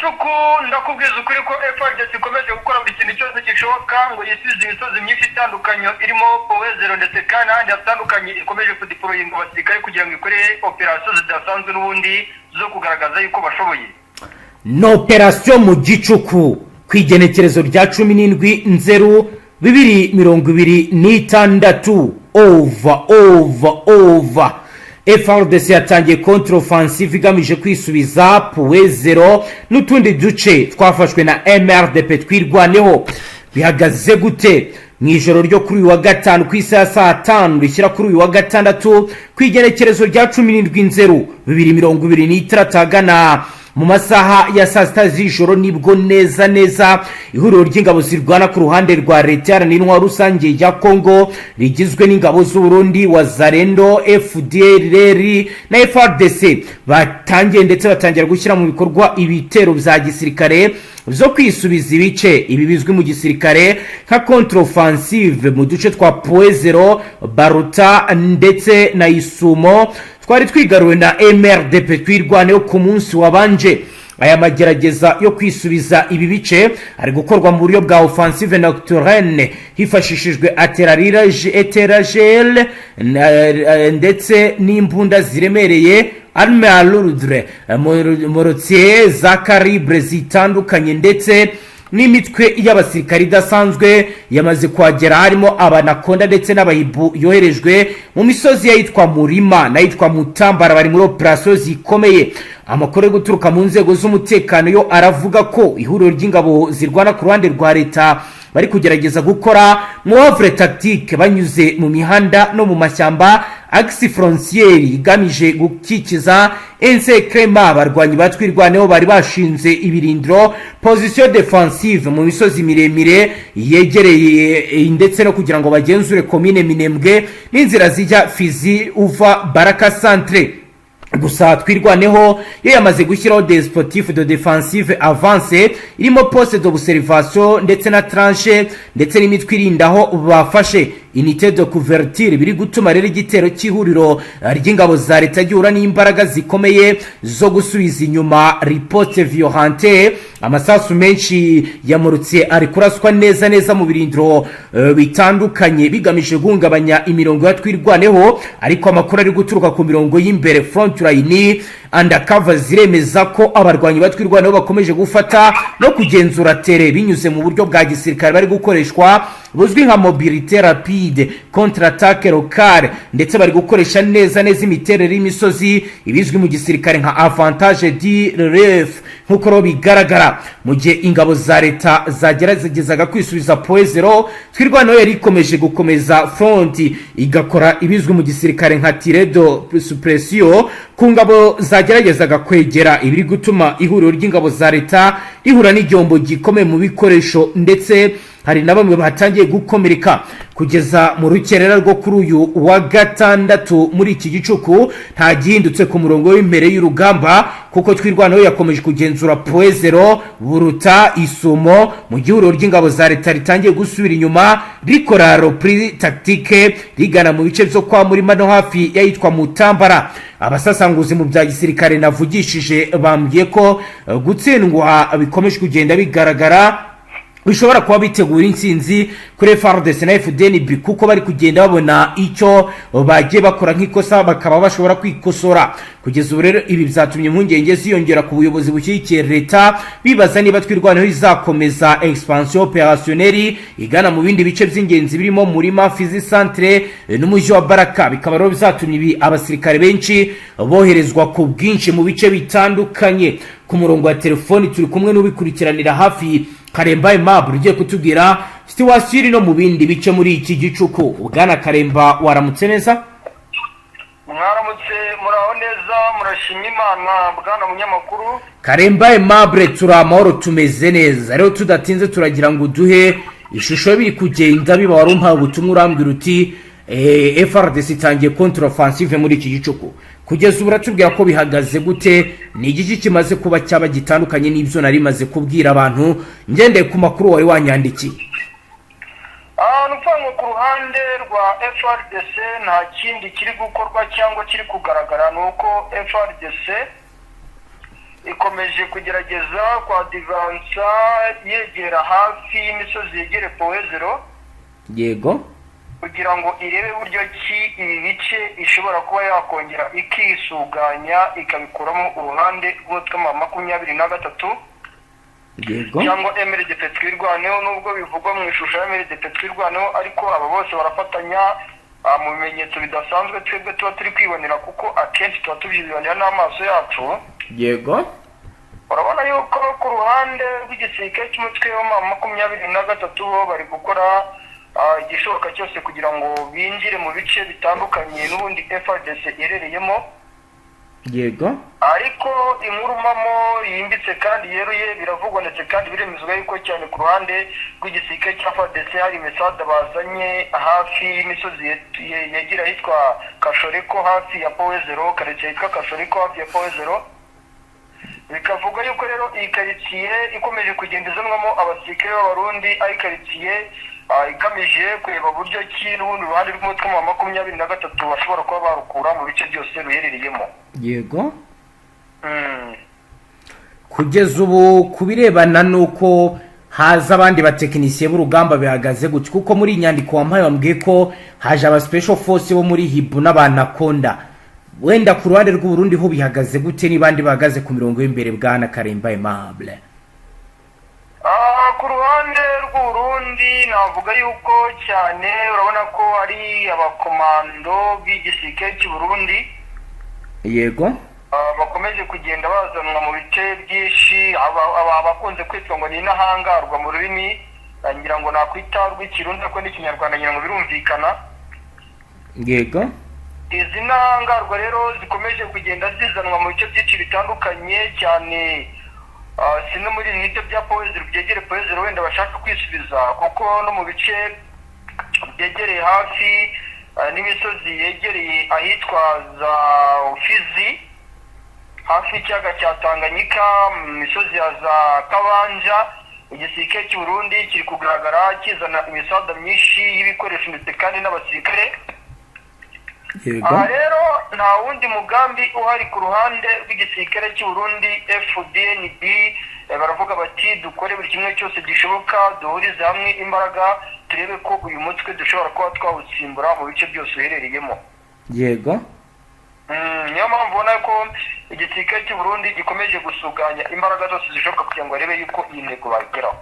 Gicuku, ndakubwiza ukuri ko FARDC ikomeje gukora buri kintu cyose gishoboka ngo yisubize imisozi myinshi itandukanye irimo Point Zéro, ndetse kandi n'ahandi hatandukanye ikomeje kudeployinga abasirikare kugira ngo ikore operasiyo zidasanzwe n'ubundi zo kugaragaza yuko bashoboye. Ni operasiyo mu gicuku ku igenekerezo rya 17 Nzeri 2026. Over, over, over. FARDC yatangiye contre-offensive igamije kwisubiza Point Zéro n'utundi duce twafashwe na MRDP Twirwaneho. Bihagaze gute? Mu ijoro ryo kuri uyu wa gatanu, ku isaha ya saa 5 rishyira kuri uyu wa gatandatu, ku igenekerezo rya 17 Nzeri 2026, ahagana mu masaha ya saa 6 z'ijoro, nibwo neza neza ihuriro ry'ingabo zirwana ku ruhande rwa Leta Iharanira Intwaro Rusange ya Kongo, rigizwe n'ingabo z'Uburundi, Wazalendo, FDLR na FARDC, batangiye ndetse batangira gushyira mu bikorwa ibitero bya gisirikare zo kwisubiza ibice. Ibi bizwi mu gisirikare nka contre-offensive mu duce twa Point Zéro, Baruta ndetse na Isumo twari twigaruwe na MRDP Twirwaneho ku munsi wabanje. Aya magerageza yo kwisubiza ibi bice ari gukorwa mu buryo bwa offensive nocturne, hifashishijwe artillerie ndetse n'imbunda ziremereye, arme lourde, mortier za calibre zitandukanye, ndetse n'imitwe y'abasirikari idasanzwe yamaze kuhagera, harimo Abanakonda ndetse n'Abahibu yoherejwe mu misozi y'ahitwa Murima n'ahitwa Mutambara. Bari muri operasiyo zikomeye. Amakuru yo guturuka mu nzego z'umutekano yo aravuga ko ihuriro ry'ingabo zirwana ku ruhande rwa leta bari kugerageza gukora manœuvre tactique banyuze mu mihanda no mu mashyamba, axe frontière, igamije gukikiza ensekrema abarwanyi ba Twirwaneho bari bashinze ibirindiro, position défensive, mu misozi miremire yegereye, ndetse no kugira ngo bagenzure komine Minembwe n'inzira zijya Fizi uva Baraka centre. Gusa Twirwaneho yo yamaze gushyiraho dispositif de défensive avancé irimo poste d'observation ndetse na tranchée, ndetse n'imitwe irinda aho bafashe, unité de couverture. Biri gutuma rero igitero cy'ihuriro ry'ingabo za leta gihura n'imbaraga zikomeye zo gusubiza inyuma, riposte violente. Amasasu menshi yamurutse ari kuraswa neza neza mu birindiro bitandukanye, bigamije guhungabanya imirongo ya Twirwaneho. Ariko amakuru ari guturuka ku mirongo y'imbere, front line undercover, ziremeza ko abarwanyi ba Twirwaneho bakomeje gufata no kugenzura terrain binyuze mu buryo bwa gisirikare bari gukoreshwa buzwi nka mobilité rapide, contre-attaque locale, ndetse bari gukoresha neza neza imiterere y'imisozi, ibizwi mu gisirikare nka avantage du relief. Nk'uko rero bigaragara, mu gihe ingabo za leta zageragezaga kwisubiza Point Zéro, Twirwaneho yari ikomeje gukomeza front, igakora ibizwi mu gisirikare nka tir de suppression ku ngabo zageragezaga kwegera, ibiri gutuma ihuriro ry'ingabo za leta rihura n'igihombo gikomeye mu bikoresho, ndetse hari na bamwe batangiye gukomereka. Kugeza mu rukerera rwo kuri uyu wa gatandatu muri iki gicuku, nta gihindutse ku murongo w'imbere y'urugamba, kuko Twirwaneho yakomeje kugenzura Point Zéro, Buruta, Isumo, mu gihe ihuriro ry'ingabo za leta ritangiye gusubira inyuma rikora repli tactique rigana mu bice byo kwa Murima no hafi y'ahitwa Mutambara. Abasasanguzi mu bya gisirikare navugishije bambwiye ko gutsindwa bikomeje kugenda bigaragara bishobora kuba bitegura intsinzi kuri FARDC na FDNB, kuko bari kugenda babona icyo bagiye bakora nk'ikosa, bakaba bashobora kwikosora. Kugeza ubu rero, ibi byatumye impungenge ziyongera ku buyobozi bushyigikiye leta, bibaza niba Twirwaneho izakomeza expansion opérationnelle igana mu bindi bice by'ingenzi birimo Murima, Fizi centre n'umujyi wa Baraka. Bikaba rero byatumye ibi abasirikare benshi boherezwa ku bwinshi mu bice bitandukanye. Ku murongo wa telefoni turi kumwe n'ubikurikiranira hafi, Karemba Aimable, ugiye kutubwira situation iri no mu bindi bice muri iki gicuku. Bwana Karemba, waramutse neza? Mwaramutse, muraho neza, murashima Imana, bwana munyamakuru. Karemba Aimable, turi amahoro, tumeze neza. Rero tudatinze, turagira ngo uduhe ishusho biri kugenda biba. Wari umpaye ubutumwa, urambwira uti FARDC itangiye contre offensive muri iki gicuku. Kugeza ubu uratubwira ko bihagaze gute? Ni igiki kimaze kuba cyaba gitandukanye n'ibyo nari maze kubwira abantu, ngendeye ku makuru wari wanyandikiye? Ni ukuvuga ngo ku ruhande rwa FARDC nta kindi kiri gukorwa cyangwa kiri kugaragara, ni uko FARDC ikomeje kugerageza kwadivansa yegera hafi y'imisozi yegere Point Zéro kugira ngo irebe buryo ki ibi bice ishobora kuba yakongera ikisuganya, ikabikuramo uruhande rw'umutwe wa 23 cyangwa MRDP Twirwaneho. Nubwo bivugwa mu ishusho ya MRDP Twirwaneho, ariko aba bose barafatanya mu bimenyetso bidasanzwe twebwe tuba turi kwibonera, kuko akenshi tuba tubyibonera n'amaso yacu. Urabona yuko ku ruhande rw'igisirikare cy'umutwe wa 23 bo bari gukora igishoboka cyose kugira ngo binjire mu bice bitandukanye n'ubundi FARDC iherereyemo. Ariko inkuru mpamo yimbitse kandi yeruye, biravugwa ndetse kandi biremezwa yuko cyane ku ruhande rw'igisirikare cya FARDC hari imisada bazanye hafi y'imisozi yegera ahitwa Kashoreko, hafi ya Point Zéro, karitsiye yitwa Kashoreko hafi ya Point Zéro. Bikavuga yuko rero iyi karitsiye ikomeje kugenda izanwamo abasirikare b'Abarundi ari karitsiye igamije kureba buryo ki n'ubundi uruhande rw'umutwe wa 23 bashobora kuba barukura mu bice byose ruherereyemo. Kugeza ubu, ku birebana n'uko haza abandi batekinisiye b'urugamba, bihagaze gutya? Kuko muri iyi nyandiko wampaye wambwiye ko haje aba special force bo muri Hibu n'Abanakonda. Wenda ku ruhande rw'Uburundi ho bihagaze gute, n'ibandi bahagaze ku mirongo y'imbere, bwana Karemba Aimable? Ku ruhande rw'Uburundi navuga yuko cyane urabona ko ari abakomando b'igisirikare cy'u Burundi bakomeje kugenda bazanwa mu bice byinshi, abakunze kwitwa ngo ni intahangarwa mu rurimi ngira ngo nakwita rw'Ikirundi, ariko n'Ikinyarwanda ngira ngo birumvikana. Izi ntahangarwa rero zikomeje kugenda zizanwa mu bice byinshi bitandukanye cyane, si no muri ibi bice bya Point Zéro, byegereye Point Zéro wenda bashaka kwisubiza, kuko no mu bice byegereye hafi n'imisozi yegereye ahitwa za Fizi, hafi y'ikiyaga cya Tanganyika, mu misozi ya za Kabanja, igisirikare cy'u Burundi kiri kugaragara kizana imisada myinshi y'ibikoresho ndetse kandi n'abasirikare. Aha rero nta wundi mugambi uhari ku ruhande rw'igisirikare cy'u Burundi FDNB. Baravuga bati: "Dukore buri kimwe cyose gishoboka, duhurize hamwe imbaraga, turebe ko uyu mutwe dushobora kuba twawutsimbura mu bice byose uherereyemo." Niyo mpamvu ubona ko igisirikare cy'u Burundi gikomeje gusuganya imbaraga zose zishoboka kugira ngo barebe yuko iyi ntego bayigeraho.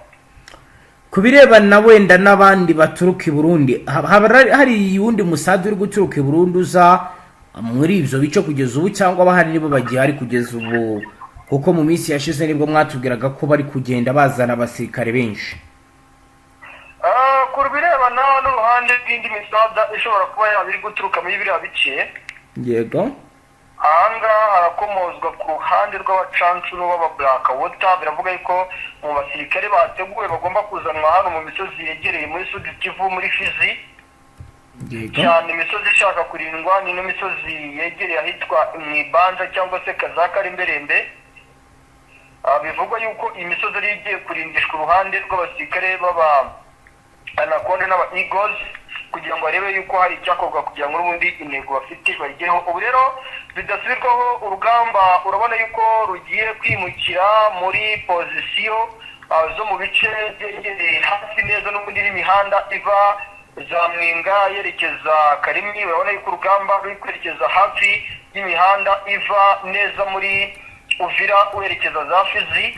Ku birebana wenda n'abandi baturuka i Burundi, haba hari uwundi musada uri guturuka i Burundi uza muri ibyo bice kugeza ubu, cyangwa abahari nibo bagihari kugeza ubu? Kuko mu minsi yashize nibwo mwatubwiraga ko bari kugenda bazana abasirikare benshi. Ku birebana n'uruhande rw'indi misada ishobora kuba yaba iri guturuka muri biriya bice, ahangaha harakomozwa ku ruhande rw'abacancuro b'aba Black Water. Biravuga yuko mu basirikare bateguwe bagomba kuzanwa hano mu misozi yegereye muri Sud Kivu, muri Fizi cyane, imisozi ishaka kurindwa ni ino misozi yegereye ahitwa Mwibanja cyangwa se Kazakari Mberembe. Bivugwa yuko iyi misozi ari igiye kurindishwa uruhande rw'abasirikare b'aba Anaconda n'aba Eagles, kugira ngo barebe yuko hari icyakorwa kugira ngo n'ubundi intego bafite bayigereho. Ubu rero bidasubirwaho, urugamba urabona yuko rugiye kwimukira muri position zo mu bice byegereye hafi neza n'ubundi n'imihanda iva za Mwenga yerekeza Karimi. Urabona yuko urugamba ruri kwerekeza hafi y'imihanda iva neza muri Uvira werekeza za Fizi,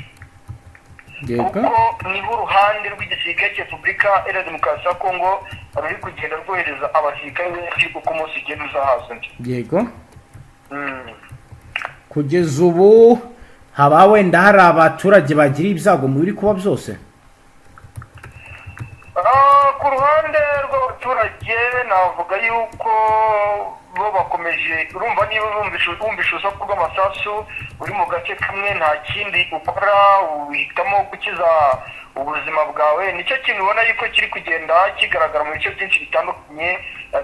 kuko niho uruhande rw'igisirikare cya Repubulika Iharanira Demokarasi ya Kongo ruri kugenda rwohereza abasirikare benshi uko umunsi ugenda uza haza undi. Kugeza ubu haba wenda hari abaturage bagira ibyago mu biri kuba byose? Ku ruhande rw'abaturage navuga yuko bo bakomeje, urumva niba wumvishe urusaku rw'amasasu uri mu gace kamwe, nta kindi ukora, uhitamo gukiza ubuzima bwawe. Nicyo kintu ubona yuko kiri kugenda kigaragara mu bice byinshi bitandukanye,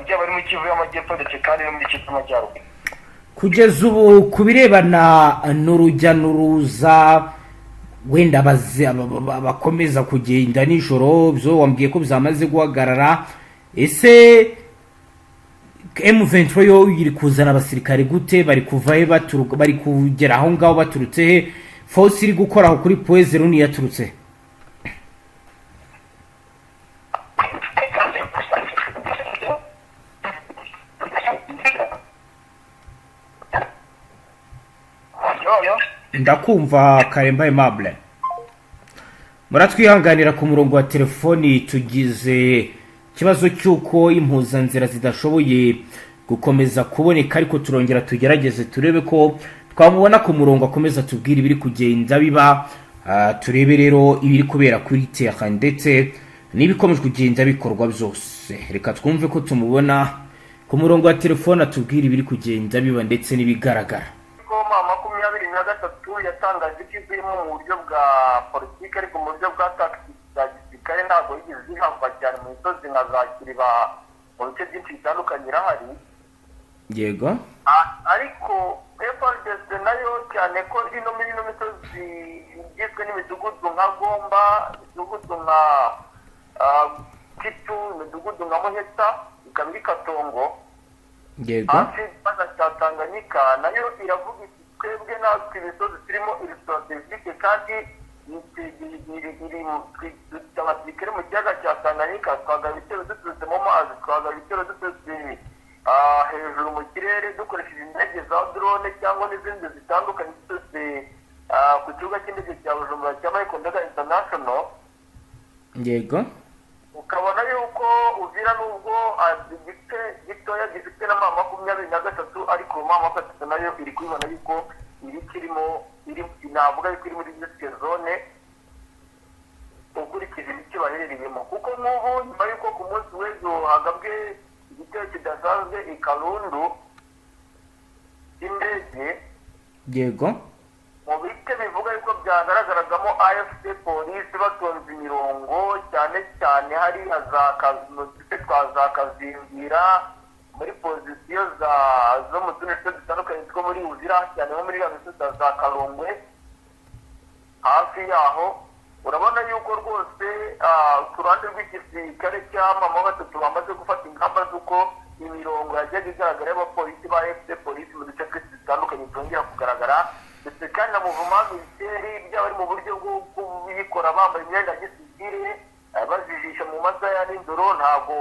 byaba ari mu Kivu y'Amajyepfo ndetse kandi no muri Kivu y'Amajyaruguru. Kugeza ubu, ku birebana n'urujya n'uruza, wenda bakomeza kugenda nijoro, byo wambwiye ko byamaze guhagarara. Ese M23 yo iri kuzana abasirikare gute? Bari kuva he baturuka? Bari kugera aho ngaho baturutse he? Force iri gukora aho kuri Point Zero ni yaturutse? Ndakumva, Karemba Aimable. Muratwihanganira, ku murongo wa telefoni tugize ikibazo cy'uko impuzanzira zidashoboye gukomeza kuboneka, ariko turongera tugerageze turebe ko twamubona ku murongo, akomeza tubwire ibiri kugenda biba. Turebe rero ibiri kubera kuri terrain ndetse n'ibikomeje kugenda bikorwa byose. Reka twumve ko tumubona ku murongo wa telefone, atubwire ibiri kugenda biba ndetse n'ibigaragara. Ko M23 yatangaje ko ivuyemo mu buryo bwa politiki, ariko mu buryo bwa tactique bwa gisirikare ntabwo yigeze ihava cyane mu misozi nka za Kiriba, mu bice byinshi bitandukanye irahari. Ariko FARDC nayo, cyane ko ino muri ino misozi igizwe n'imidugudu nka Gomba, imidugudu nka Kitu, imidugudu nka Muheta, ikaba iri Katongo, hafi y'ikiyaga cya Tanganyika, nayo iravuga iti: "Twebwe natwe imisozi turimo iri stratégique kandi dufite abasirikare mu kiyaga cya Tanganyika. Twagaba ibitero duturutse mu mazi, twagaba ibitero duturutse hejuru mu kirere dukoresheje indege za drone cyangwa n'izindi zitandukanye, duturutse ku kibuga cy'indege cya Bujumbura cya Michael Ndaga International." Ukabona yuko Uvira, nubwo igice gitoya gifite na M23, ariko M23 nayo iri kubibona yuko iri kirimo iri, navuga yuko iri muri risque zone ukurikije ibice baherereyemo, kuko nk'ubu nyuma y'uko ku munsi w'ejo hagabwe igitero kidasanzwe i Karundu cy'indege mu bice bivuga yuko byagaragaragamo AFC polisi batonze imirongo, cyane cyane hariya za mu duce twa za Kazingira, muri position za zo mu tundi duce dutandukanye two muri Uvira, cyane nko muri ya misozi ya za Karongwe hafi yaho, urabona yuko rwose ku ruhande rw'igisirikare cya M23 bamaze gufata ingamba z'uko imirongo yajyaga igaragara y'abapolisi ba FC polisi mu duce twinshi dutandukanye itongera kugaragara, ndetse kandi na mouvement militaire, byaba ari mu buryo bwo kuyikora bambaye imyenda ya gisivile, bajijisha mu masaha ya nijoro, ntabwo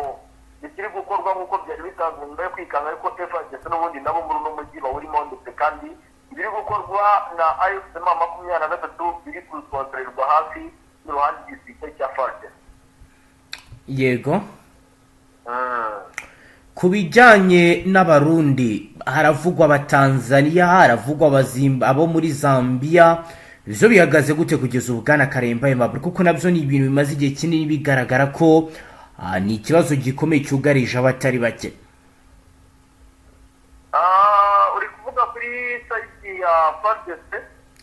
bikiri gukorwa nk'uko byari bisanzwe nyuma yo kwikanga, ariko FARDC n'ubundi nabo muri uno mujyi bawurimo, ndetse kandi ibiri gukorwa na AFC M23 biri gukontorerwa hafi n'uruhande igisirikare cya FARDC. Ku bijyanye n'Abarundi, haravugwa Abatanzaniya, haravugwa abo muri Zambia, byo bihagaze gute kugeza ubu, bwana Karemba Aimable? Kuko nabyo ni ibintu bimaze igihe kinini bigaragara ko ni ikibazo gikomeye cyugarije abatari bake. Uri kuvuga kuri side ya FARDC?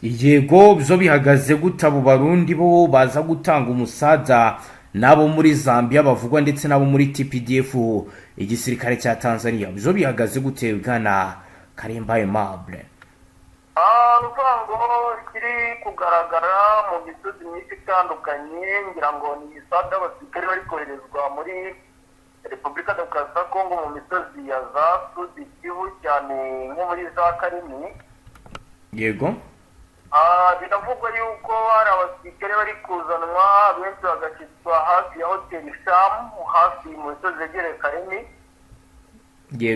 Yego, byo bihagaze gute? Abo Barundi bo baza gutanga umusaza n'abo muri Zambia bavugwa, ndetse n'abo muri TPDF, igisirikare cya Tanzania, byo bihagaze gute, bwana Karemba Aimable? Ni ukuvuga ngo ikiri kugaragara mu misozi myinshi itandukanye, ngira ngo ni imisaga y'abasirikare bari koherezwa muri Repubulika Demokarasi ya Kongo, mu misozi ya za Sud Kivu, cyane nko muri za Karimi. Biravugwa yuko hari abasirikare bari kuzanwa benshi bagashyirwa hafi ya hoteli Shamu, hafi mu misozi yegereye Karemi,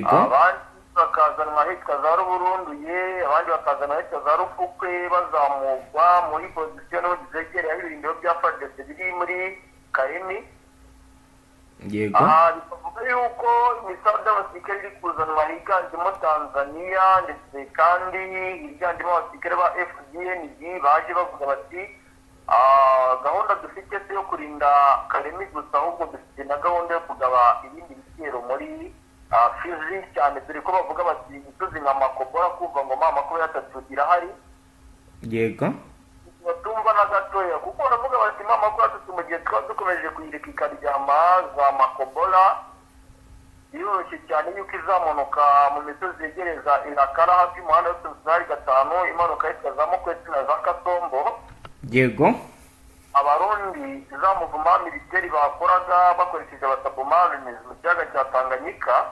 abandi bakazanwa ahitwa za Ruburunduye, abandi bakazanwa ahitwa za Rufukwe, bazamurwa muri position n'ubundi zegereye aho ibirindiro bya FARDC biri muri Karemi. Aha bikavuga yuko imisanzu y'abasirikare iri kuzanwa higanjemo Tanzania, ndetse kandi higanjemo abasirikare ba FDNB baje bavuga bati: "Gahunda dufite si yo kurinda Karemi gusa, ahubwo dufite na gahunda yo kugaba ibindi bitero muri Fizi cyane", dore ko bavuga bati imisozi nka Makobora, kumva ngo M23 irahari, batumva na gatoya, kuko baravuga bati M23 mu gihe twaba dukomeje kuyireka ikaryama za Makobola, biroroshye cyane yuko izamunuka mu misozi yegereza Irakara, hafi y'umuhanda w'utunari 5, imanuka yitwa za Mukweti na za Kasombo. Abarundi za mouvement militaire bakoraga bakoresheje abasabomari mu kiyaga cya Tanganyika.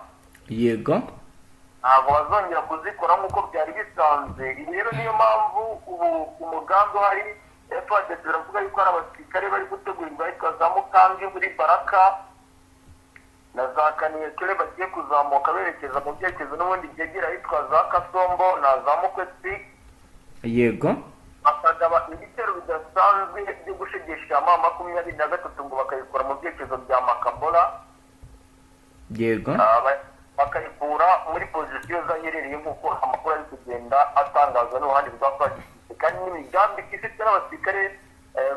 Ntabwo bazongera kuzikora nk'uko byari bisanzwe. Ibi rero niyo mpamvu ubu umugambi uhari, FARDC biravuga yuko hari abasirikare bari gutegurirwa ahitwa za Mukangi muri Baraka na za Kaniyekere, bagiye kuzamuka berekeza mu byerekezo n'ubundi byegera ahitwa za Kasombo na za Mukwetsi, bakagaba ibitero bidasanzwe byo gushegesha M23, ngo bakabikora mu byerekezo bya Makobola, bakayikura muri position zaherereye, nk'uko amakuru ari kugenda atangazwa n'uruhande rwa FARDC. Kandi n'imigambi ifite n'abasirikare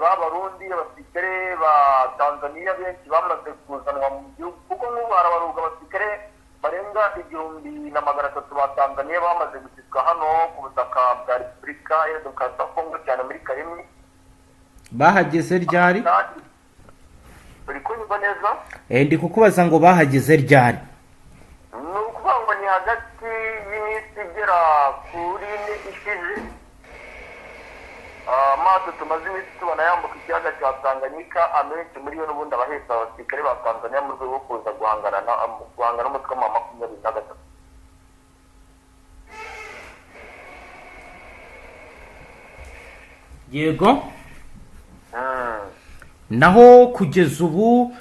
b'Abarundi, abasirikare ba Tanzania benshi bamaze kuzanwa mu gihugu, kuko nk'ubu harabarurwa abasirikare barenga 1300 ba Tanzania bamaze gushyirwa hano ku butaka bwa Repubulika ya Demokarasi ya Kongo, cyane muri Kalemie. Bahageze ryari? Kandi uri kunyumva neza? Ndi kukubaza ngo bahageze ryari? Ni ukuvuga ngo ni hagati y'iminsi igera kuri 4 ishize. Amato tumaze iminsi tubona yambuka ikiyaga cya Tanganyika, amenshi muri yo n'ubundi abahetse abasirikare ba Tanzania mu rwego rwo kuza guhangana n'umutwe wa 23. Naho kugeza ubu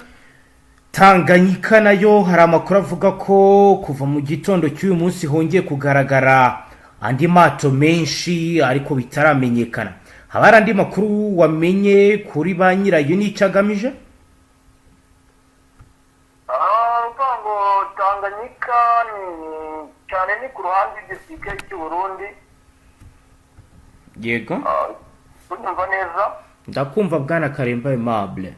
Tanganyika nayo hari amakuru avuga ko kuva mu gitondo cy'uyu munsi hongeye kugaragara andi mato menshi, ariko bitaramenyekana. Haba hari andi makuru wamenye kuri ba nyirayo n'icyo agamije? Uvuga ngo Tanganyika ni cyane ni ku ruhande rw'igisirikare cy'u Burundi. Unyumva neza? Ndakumva, bwana Karemba Aimable.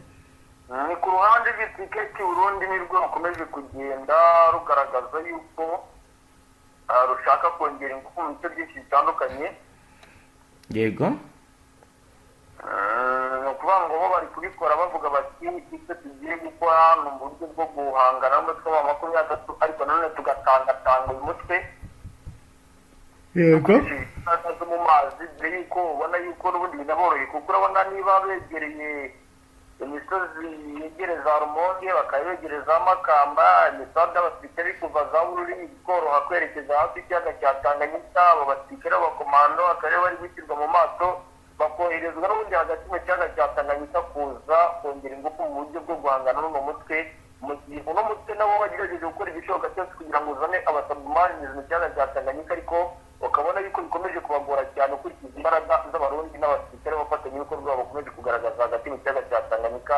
Ni ku ruhande rw'igisirikare cy'u Burundi, nirwo rukomeje kugenda rugaragaza yuko rushaka kongera ingufu mu bice byinshi bitandukanye. Ni ukuvuga ngo bo bari kubikora bavuga bati: "Icyo tugiye gukora ni uburyo bwo guhangana n'umutwe wa 23, ariko nanone tugatangatanga uyu mutwe imbaraga zo mu mazi", dore yuko ubona yuko n'ubundi binaboroheye, kuko urabona niba begereye imisozi yegereza Rumonge, bakaba begereza Makamba, imisozi y'abasirikare kuva za Bururi ikoroha kwerekeza hafi y'ikiyaga cya Tanganyika. Abo basirikare b'abakomando bakaba bari gushyirwa mu mato, bakoherezwa n'ubundi hagati mu kiyaga cya Tanganyika kuza kongera ingufu mu buryo bwo guhangana n'uno mutwe, mu gihe uno mutwe nabo bagerageje gukora igishoboka cyose kugira ngo uzane abasubmarines mu kiyaga cya Tanganyika, ariko ukabona yuko bikomeje kubagora cyane ukurikije imbaraga z'Abarundi n'abasirikare b'abafatanyabikorwa bakomeje kugaragaza hagati mu kiyaga cya Tanganyika,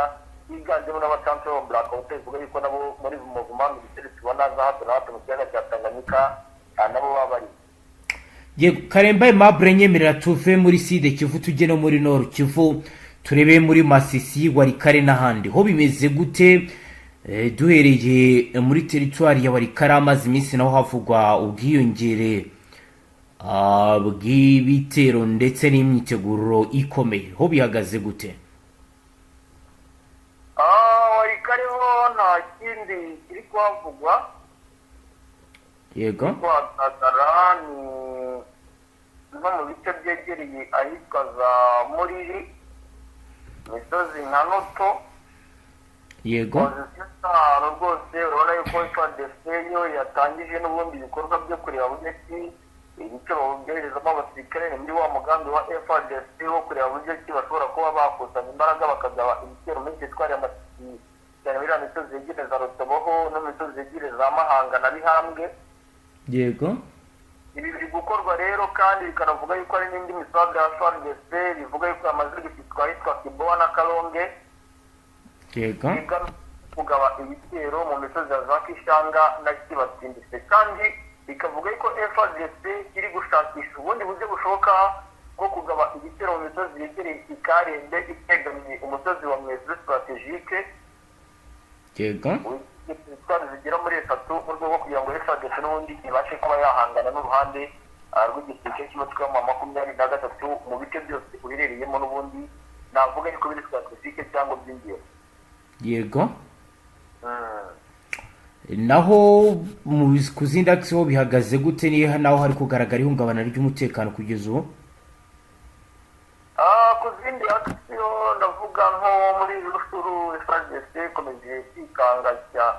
higanjemo n'abacancuro ba Black Water, bivuga yuko nabo muri mouvement militaire tubona za hato na hato mu kiyaga cya Tanganyika, nabo baba bari. Yego, Karemba Aimable, nyemerera tuve muri Sud Kivu tujye no muri Nord Kivu, turebe muri Masisi, Walikale n'ahandi ho bimeze gute? Duhereye muri teritwari ya Walikale, amaze iminsi naho havugwa ubwiyongere bw'ibitero ndetse n'imyiteguro ikomeye, ho bihagaze gute? Walikale ho nta kindi kiri kuhavugwa kuhagaragara, ni nko mu bice byegereye ahitwa za Muriri, imisozi nka Noto. Position ahantu rwose urabona yuko FARDC yo yatangije n'ubundi ibikorwa byo kureba buryo ki ibice byoherezamo abasirikare. Ni muri wa mugambi wa FARDC wo kureba buryo ki bashobora kuba bakusanya imbaraga bakagaba ibitero muri teritwari ya Masisi, cyane muri iriya misozi yegereza Rutoboho no mu misozi yegereza Mahanga na Bihambwe. Ibi biri gukorwa rero kandi bikanavuga yuko hari n'indi misaga ya FARDC bivuga yuko yamaze gushyitswa ahitwa Kiboa na Kalonge, igamije kugaba ibitero mu misozi ya za Kishanga na Kibatindise. Kandi bikavuga yuko FARDC iri gushakisha ubundi buryo bushoboka bwo kugaba ibitero mu misozi yegereye Ikarembe, itegamiye umusozi wa Mweso stratégique, twari zigera muri eshatu, mu rwego rwo kugira ngo FARDC n'ubundi ibashe kuba yahangana n'uruhande rw'igisirikare cy'umutwe wa 23 mu bice byose uherereyemo, n'ubundi navuga yuko biri stratégique cyangwa by'ingenzi. Naho ku zindi axes ho bihagaze gute, niba naho hari kugaragara ihungabana ry'umutekano kugeza ubu? Ku zindi axes ndavuga nko muri Rutshuru, FARDC ikomeje kwikanga cyane,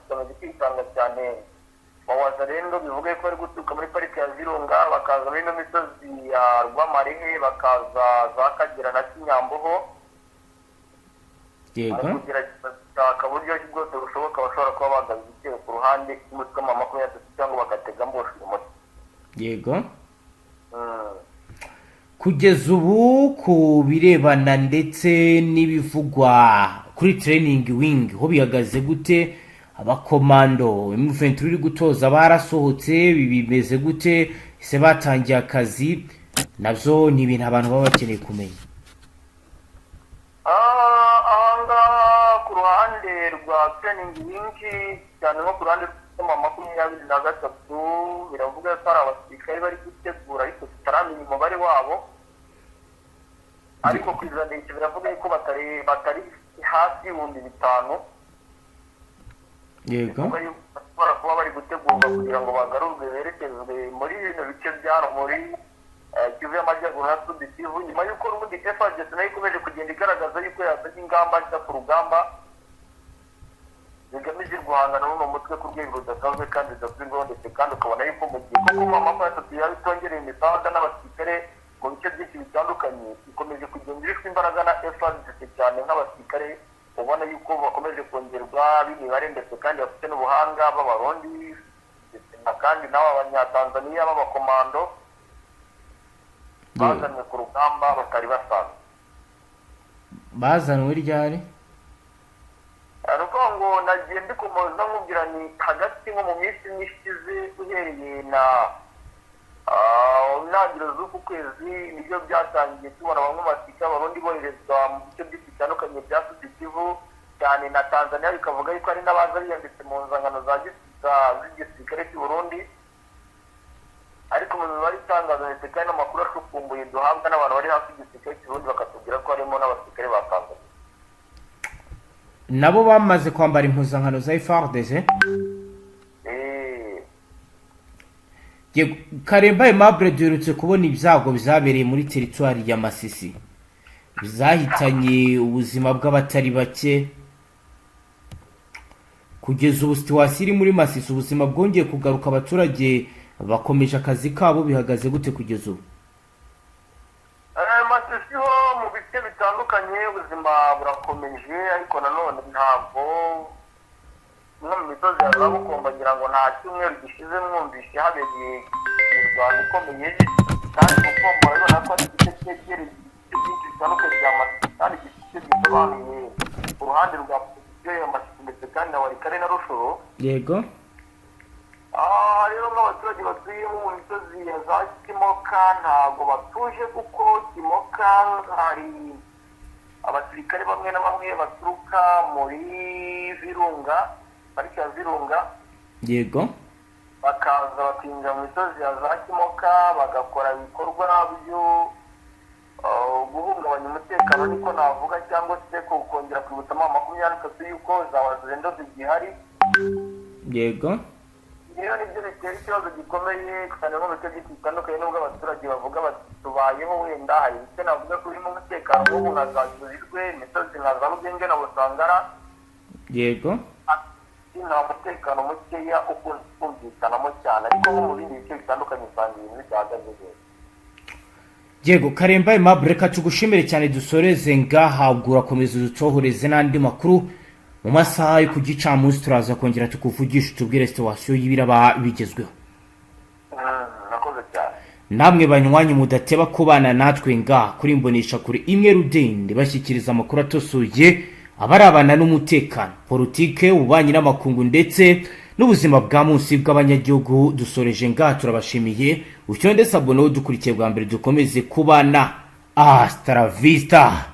ikomeje kwikanga cyane. Ba Wazalendo bivuga ko bari guturuka muri pariki ya Virunga, bakaza muri ino misozi ya Rwamarehe, bakaza za Kagera na Kinyamboho. Bari kugerageza gushaka uburyo ki bwose bushoboka bashobora kuba bagaba igitero ku ruhande rw'umutwe wa 23 cyangwa bagatega mbosha umutwe. Kugeza ubu, ku birebana ndetse n'ibivugwa kuri training wing, ho bihagaze gute? Abakomando M23 iri gutoza barasohotse, bimeze gute ese? Batangiye akazi? Nabyo ni ibintu abantu baba bakeneye kumenya. Ahangaha ku ruhande rwa training wing, cyane nko ku ruhande rw'ama 23, biravuga ko hari abasirikare bari gutegura, ariko tutaramenya umubare wabo. Ariko ku ijanisha biravuga yuko batari hasi y'5,000. Bivuga yuko bashobora kuba bari gutegurwa kugira ngo bagarurwe, berekezwe muri bino bice bya hano muri Kivu y'Amajyaruguru na Sud Kivu, nyuma y'uko n'ubundi FARDC nayo ikomeje kugenda igaragaza yuko yazanye ingamba nshya ku rugamba zigamije guhangana n'uno mutwe ku rwego rudasanzwe kandi rudasubirwaho. Ndetse kandi ukabona yuko mu gihe koko 23 yaba itongereye imipaka n'abasirikare mu bice byinshi bitandukanye, ikomeje kugenda irusha imbaraga na FARDC, cyane nk'abasirikare ubona yuko bakomeje kongerwa b'imibare, ndetse kandi bafite n'ubuhanga, b'Abarundi, ndetse na kandi n'aba Abanyatanzaniya b'abakomando bazanywe ku rugamba batari basanzwe. Bazanwe ryari? Ni ukuvuga ngo nagiye mbikomoza nkubwira ni hagati nko mu minsi imwe ishize, uhereye na intangiriro z'uku kwezi, nibyo byatangiye tubona bamwe mu basirikare b'Abarundi boherezwa mu bice byinshi bitandukanye bya Sud Kivu, cyane na Tanzania, bikavuga yuko hari n'abaza biyanditse mu nzangano z'igisirikare cy'u Burundi. Ariko mu mibare itangaza, ndetse kandi n'amakuru ashukumbuye duhabwa n'abantu bari hafi y'igisirikare cy'u Burundi, bakatubwira ko harimo n'abasirikare ba Tanzania. Nabo bamaze kwambara impuzankano za FARDC? Eh. Yego, Karemba Aimable, duherutse kubona ibyago byabereye muri teritwari ya Masisi zahitanye ubuzima bw'abatari bake. Kugeza ubu situation iri muri Masisi, ubuzima bwongeye kugaruka, abaturage bakomeje akazi kabo, bihagaze gute kugeza ubu? Masisi ho mu bice bitandukanye ubuzima burakomeje, ariko nanone ntabwo nko mu misozi ya za Bukomba, ngira ngo nta cyumweru gishize mwumvishe habereye imirwano ikomeye. Kandi Bukombo urabona ko ari igice cyegereye ibice byinshi bitandukanye bya Masisi, kandi igice gisobanuye uruhande rwa position ya Masisi, ndetse kandi na Walikale na Rutshuru. Aha rero nk'abaturage batuye mu misozi ya za Kimoka ntabwo batuje, kuko Kimoka hari abasirikare bamwe na bamwe baturuka muri Virunga, pariki ya Virunga, bakaza bakinjira mu misozi ya za Kimoka, bagakora ibikorwa byo guhungabanya umutekano, niko navuga, cyangwa se kongera kwibutsa 23 yuko za Wazalendo zigihari. Rero nibyo bitera ikibazo gikomeye cyane nko mu bice byinshi bitandukanye, nubwo abaturage bavuga bati tubayeho, wenda hari ibice navuga ko birimo umutekano, nk'ubu nka za Kiburirwe, imisozi nka za Rugenge na Busangara, nta mutekano mukeya ukunze kumvikanamo cyane, ariko nko mu bindi bice bitandukanye usanga ibintu bidahagaze neza. Yego, Karemba Aimable, reka tugushimire cyane, dusoreze ngaha. Ubwo urakomeza uducohoreze n'andi makuru mu masaha yo ku gicamunsi, turaza kongera tukuvugisha, utubwire situation y'ibiraba bigezweho. Murakoze cyane. Namwe banywanyi mudateba kubana natwe ngaha kuri Imbonesha Kure imwe rudende, bashyikiriza amakuru atosoye abarabana n'umutekano, politike, ububanyi n'amakungu ndetse n'ubuzima bwa munsi bw'abanyagihugu, dusoreje ngaha, turabashimiye. Ucyonde s'abonner, dukurikiye bwa mbere, dukomeze kubana. Hasta la vista.